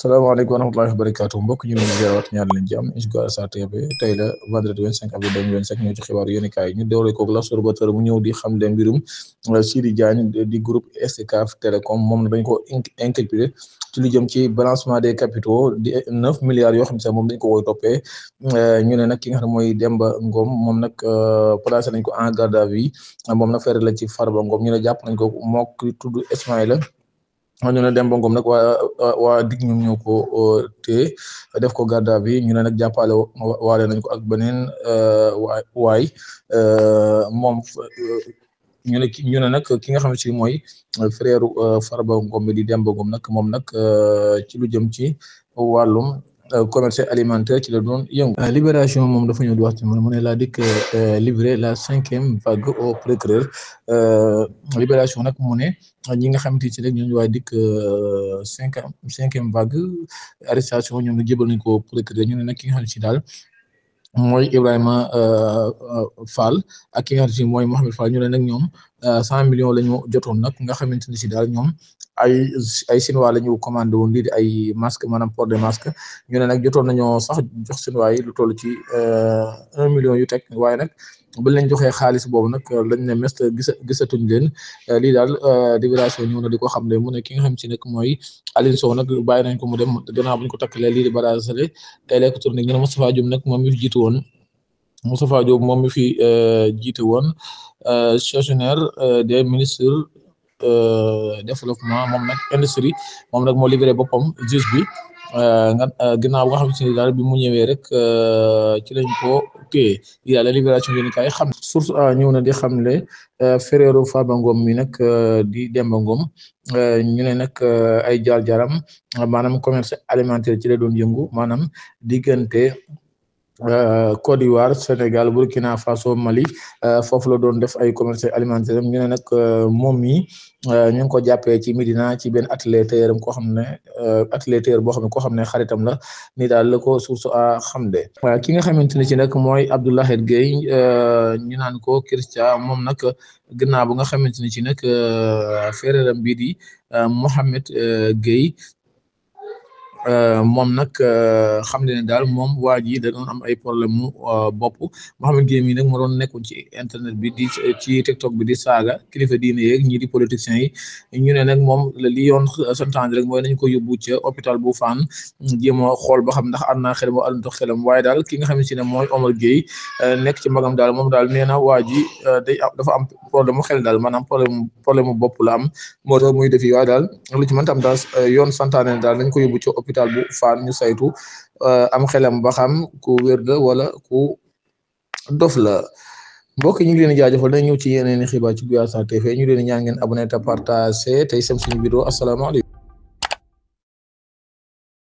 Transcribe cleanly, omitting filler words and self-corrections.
salaamaaleykum wa rahmatullahi wa barakaatu mbokk ñu ngi ziarat ñaar leen jàmm Sa TV tey la vendredi 25 avril 2025 ñëw ci xibaaru yéenekaay yi ñu doore koog L'Observateur mu ñëw di xam le mbirum Sidi Diagne di groupe Excaf Télécom moom dañ ko inculpé ci lu jëm ci balancement des capitaux di 9 milliards yoo xam ne sax moom dañ ko koy toppee ñu ne nag ki nga xam ne mooy Demba Ngom moom nag placé nañ ko en garde à vue moom nag fere la ci Farba Ngom ñu ne jàpp nañ ko mook tudd Ismaïla ñu ne Demba Ngom nag waa dig ñoom ñoo ko téye def ko garde à vue ñu ne nag jàppale waale nañ ko ak beneen waay moom ñu ne nag ki nga xam ne si mooy frère Farba Ngom bi di Demba Ngom nag moom nag ci lu jëm ci wàllum commerce alimentaire ci la doon yëngu. Libération moom dafa ñëw di wax ci mu ne la DIC livré la 5e vague au procureur Libération nag mu ne ñi nga xamante ci rek ñooñu waa DIC 5e vague arrestation ñoom nag jébal nañ ko procureur ñu ne nag ki nga xam ne si daal mooy Ibrahima Fall ak ki nga xam ne si mooy Mohamed Fall ñu ne nag ñoom 100 millions la ñu jotoon nag nga xamante ne si daal ñoom ay Chinois la ñu commandé woon lii di ay masque maanaam port de masque ñu ne nag jotoon nañoo sax jox Chinois yi lu toll ci 1 million yu teg waaye nag bu leen joxee xaalis boobu nag lañ ne mest gisatuñ leen lii daal Libération ñëw na di ko xam ne mu ne ki nga xam si nag mooy Aline Sow nag bàyyi nañ ko mu dem gannaaw bu ñu ko takkalee lii di Bara Sale tey lay ko tourné ñu ne Moustapha Diop nag moom mi fi jiitu woon Moustapha Diop moom mi fi jiite woon gestionnaire des ministres développement moom nag industrie moom nag moo libéré boppam juge bi nga ginnaaw nga xam si daal bi mu ñëwee rek ci lañ ko téye lii daal la Libération yéen kay xam source a ñëw na di xamle frère Farba Ngom mi nag di Demba Ngom ñu ne nag ay jaar-jaaram maanaam commerce alimentaire ci la doon yëngu maanaam diggante Côte d'Ivoire Sénégal Burkina Faso Mali foofu la doon def ay commerce alimentaire ñu ne nag moom mi ñu ngi ko jàppee ci Médina ci benn atelier tailleur koo xam ne atelier tailleur boo xam ne koo xam ne xaritam la ni daal la ko source a xam de ki nga xamante ne ci nag mooy Abdoulaye Gueye ñu naan ko Christian moom nag gannaaw bu nga xamante ne ci nag frèram bii di Mohamed Gueye moom nag xam ne daal moom waa ji da doon am ay problème mu bopp Mohamed Gueye mi nag moo doon nekkoon ci internet bi di ci TikTok bi di saaga kilifa diine yeeg ñii di politiciens yi ñu ne nag moom li yoon santaane rek mooy nañ ko yóbbu ca hôpital bu Fann jéem a xool ba xam ndax ànd naa xelam wala àndut xelam waaye daal ki nga xam ne mooy Omar Gueye nekk ci magam daal moom daal nee na waa ji dafa am problème mu xel daal maanaam problème mu bopp la am moo tax muy defi waaye daal lu ci mën tam daal yoon santaane daal nañ ko yóbbu ca hôpital bu Fann ñu saytu am xelam ba xam ku wér la wala ku dof la mbokk ñu ngi leen di jaajëfal dañ ñëw ci yeneen i xibaar ci Sa TV ñu leen ñaan ngeen abonné te partagé tey sem suñu vidéo asalaamaaleykum